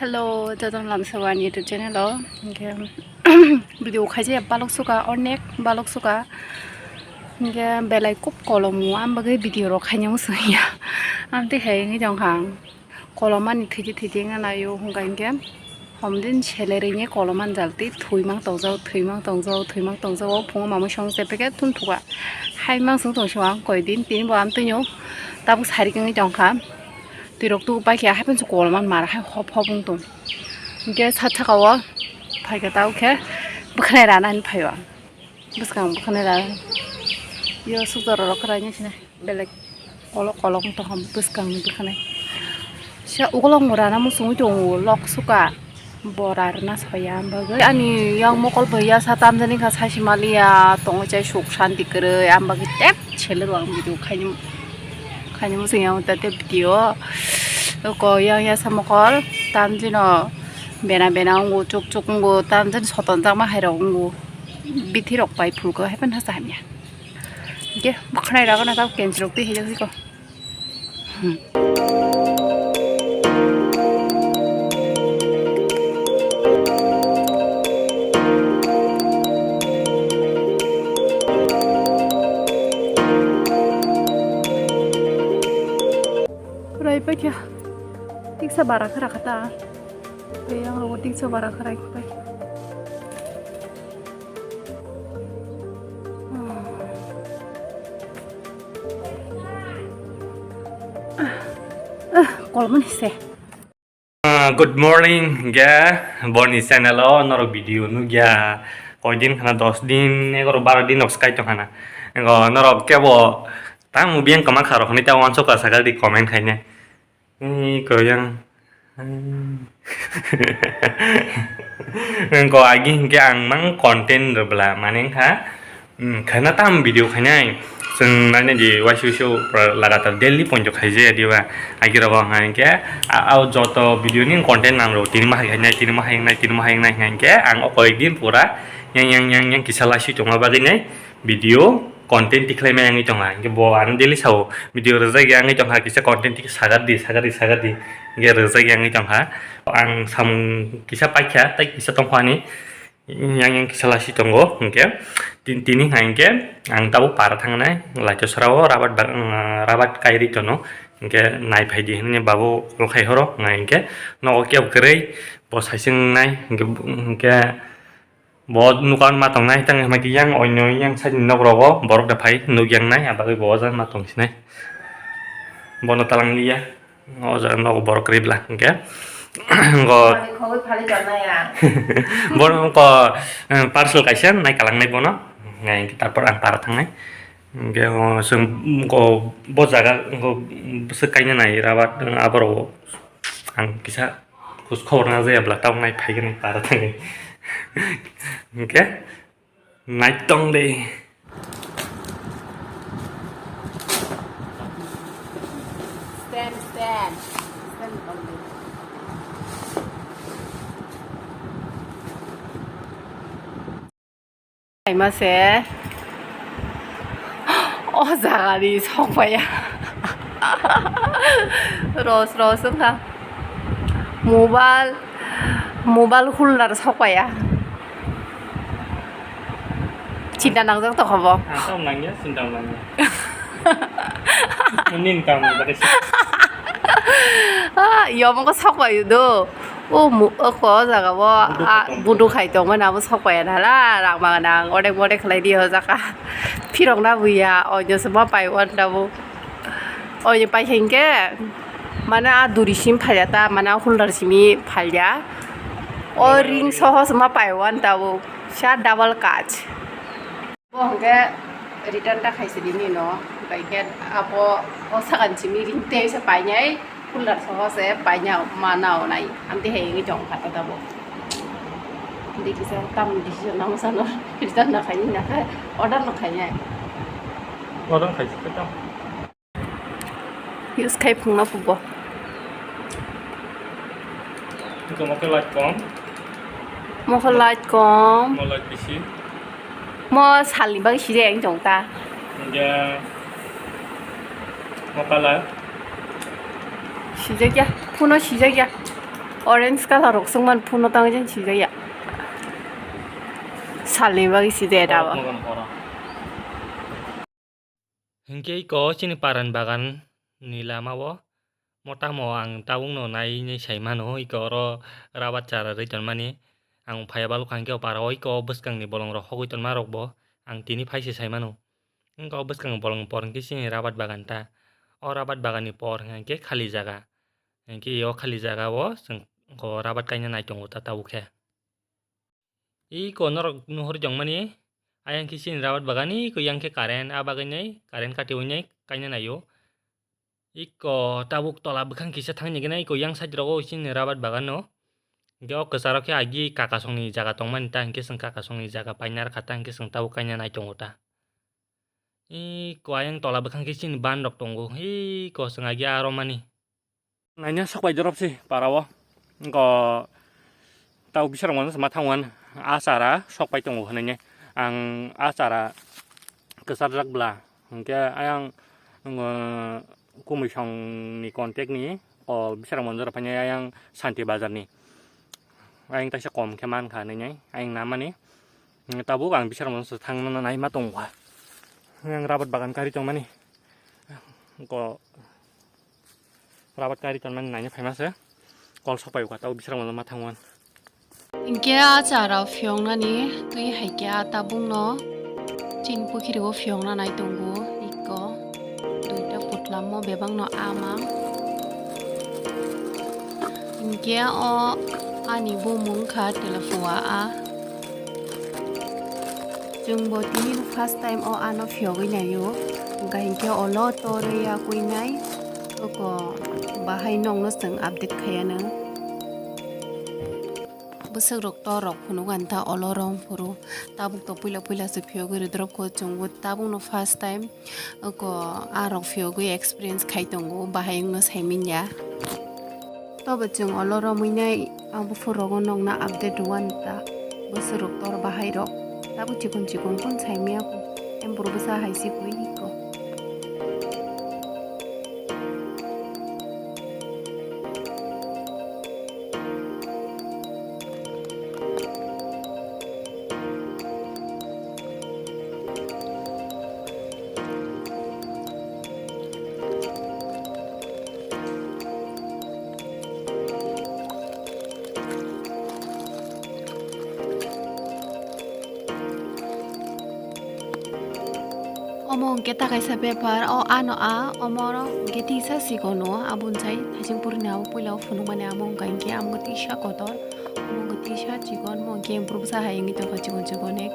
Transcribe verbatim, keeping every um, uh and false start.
Hello, jotono lamsao ani YouTube channel o. Hinkhe video khaijak balok suka, onek balok suka. Hinkhe belai kub kolom o, ang bagwi video rok khaina muchung ya. Amtwi hai wngwi tongkha ang. Kolom ani thwidi thwidi wngna naio, hwnka hinkhe homdin selerengye kolom ani jalti thwimang tongjao, thwimang tongjao, thwimang tongjao, o phungo mamwi song chepeke thun thuka. Hai mansong tong sio ang koidin, tini bo amtwino tabuk sarik wngwi tongkha. Twirok tubu paikha, haiphano se kolom ani mar hai hop hop wng tong. Hinkhe sat saka o phaikha, tabuk khe bwkhanai rana hinwi phaio ang. Bwskang bwkhanai rana. Yo sukjora rok kwraini sinai belek kolok kolok wng tongkha bwskangni bwkhanai. Sa ukolog bo rana muchungwi tongo lok suka. Bora rwna soya ang bagwi. Ani yang mokol bo yasa tamjani kha saisi maliya, tongwi chai suk santi kwrwi. Ang bagwi tep sele rw ang video khaini, khaini muchung yang ta tep video. Ko yang yasa mokol tamjino bena bena wngo, chuk chuk wngo, tamjani soton jakma hai rok wngo. Bithi rok pai phulgo hai phano hasta hamya. Ge bwkhanai rok no ta kenchi rok twi hijak siko. Rai paikha tiksa bara khara khata. Tei ang rogo tiksa bara khara paikha. Kolmani se. Ah, good morning, ge, boni channel o norok video nugya, koidin khana, dos din, egaro baro din rok swkai tong khana. Ego norok kebo tamo biyang kwma kha rok hinwi ta uansuk ka sakha di comment khainai. Ni koyang. Ko agi hinkhe ang mang content rwbla mane wngkha, hmm, khana tam video khainai. Chwng naina di waisuk suk pura lagatar daily ponjo khaijaya diba. Agi rogo wngkha hinkhe a, a joto video ni content nang rw tini ma hai khainai, tini ma hai wngnai, tini ma hai wngnai hinkhe ang o koyek din pura yang, yang, yang, yang kisa laisuk tongma bagwi nai. Video content tikhlai maya wngwi tongkha, hinkhe bo ano daily sao video rwjak ya wngwi tongkha, kisa content tik sagar di, sagar di, sagar di, hinkhe rwjak ya wngwi tongkha. Ang samung kisa paikha, tei kisa tongkha ani, yang, yang kisa lasi tongo, hinkhe tin-, tini hinkhe ang tabuk para thangnai, laito srao rabat ba-, rabat kairi tono, hinkhe nai phaidi hinwi babu call khai horo, hinkhe nogo kebo kwrwi bo saising nai, hinkhe, hinkhe Bo nukan ma tongnai, tang hwnba khe yang oino yang side ni nok rogo borok da phai nuk yang nai, abagwi bo o jaga ma tong sinai. Bono talang liya, o jaga nogo borok kwrwi bla hinkhe. Go Khogwi phalwi tongnai ang. Bono ko, eh, parcel kaisa nai kalang nai bono. Nai hinkhe tarpor ang para thangnai. Hinkhe o chwng go bo jaga go bwswk kaina nai rabat, eh, aboro ang kisa Khus khobor na jaya bla tabuk nai phai gani para thangwi. Hinkhe nai tong de. Stand, stand. Stand tong de. Kaima se o jaga ni sok paiya. Ros ros wngkha. Mobile, mobile holder sok paiya. Chinta nangjak tongkha bo. Ang tam nangya, chinta nangya. Nini kaam ni bagwi se. Ah, yomo ko sok pai do. O mu-, o ko jaga bo, budu ah, khai tong. Budu khai tong mani abo sok pai na la, rang ma nang, odek bodek khlai di ho jaga. Phirok na buya, o jo se ma pai wan da bo. O jo pai hingke, mana a duri sim phalya ta, mana holder simi phalya. O ring soho se ma pai wan da bo. Sa double kaj. Bo hwnkhe return ta khaisi di nino, bai khe abo o sakani simi ring tei se painai, cooler soho se paina mano nai, amtwi hai wngwi tong kha ta bo. Di kisa tam decision nang sano return no khaini na khe order no khainai. Order khaisi khe tam. Use khai phungna phubo. Ito mo khe light kom. Mo khe light kom. Mo light bisi. Mo salni bagwi sijak ang tong ta. Hinkhe mo color. Sijak ya. Phuno sijak ya. Orange colour rok swngmani phone no tangwi jen sijaya. Salni bagwi sijaya da bo. Hinkhe iko chini parani bagan ni lama o motamo ang tabukno nai nai sai mano, iko oro rabar chara rwi tonmani. Ang phaiya balukha hinkhe o para o iko bwskangni bolongrok hogwi tonma rokbo ang tini phai se sai mano. Wngkha o bwskang bolong por hinkhe chini rabar bagan ta. O rabar baganni por hinkhe khali jaga. Hinkhe o khali jaga o chwng o rabar kaina nai tongo ta tabuk khe. Iko norok nuhur jongmani, ayang khe chini rabar bagan iko yang khe current, a bagwi nai current kati wngnai kaina naio. Iko tabuk tola bwkhang kisa thangni gwnai iko yang side rogo chini rabar bagan no. Hinkhe o kwcharo khe agi kakasongni jaga tongmani ta hinkhe chwng kakasongni jaga paina rwkha ta hinkhe chwng tabuk kaina nai tongo ta. Iko ayang tola bwkhang khe chini ban rok tongo, iko chwng agi aro mani. Naina sok bai jorop si para o. Wngkha tau bisarok mano ma thangwan a chara sok pai tongo hinwi ang a chara kwchar jak bla hinkhe ayang kumui song ni contact ni o bisarok mano jora painai ayang Santi Bazar ni ayang taisa kom khe mankha hinwi ayang namani tabuk ang bisarok mano thangna naima tongkha ayang rabat bagan kari tongmani ko. Rabat kari tonmani naina phaima se. Kol sok pai kha tau bisrang ma thangwan. Hinkhe a chara phiyongnani twi hai khe a tabukno chin pukhiri o phiyongna nai tongo iko duita putla mo bebakno ama. Hinkhe o ani bumung kha Telefua a. Chwngbo tini first time o ano phiyogwi naio. Hwnkha hinkhe olo torwi ya kwinai. Oko bahai nokno chwng update khaiya nw. Bwswk rok tor rok phunuk ani ta olo rong phuru. Tabuk to puila puila se phiyogwi rwdrop kho chwngbo tabuk no first time. Oko a rok phiyogwi experience khai tongo bahai wngno saimin ya. Tobo chwng olo romwi nai ang buphur rogo nokna update rwani ta. Bwswk rok tor bahai rok. Tabuk chikon chikon kun saimya ko. Em buru bwsa hai si koi ko. Omo hwnkhe ta kaisa bepar, o ano a, omo oro hwnkhe tisa sikono, aboni sai thaising purini abo puila o phunukmani amo hwnkha hinkhe amo tisa kotor, omo hwnkhe tisa chikon, omo hwnkhe bwsa hai wngwi tongkha chikon chikon ek.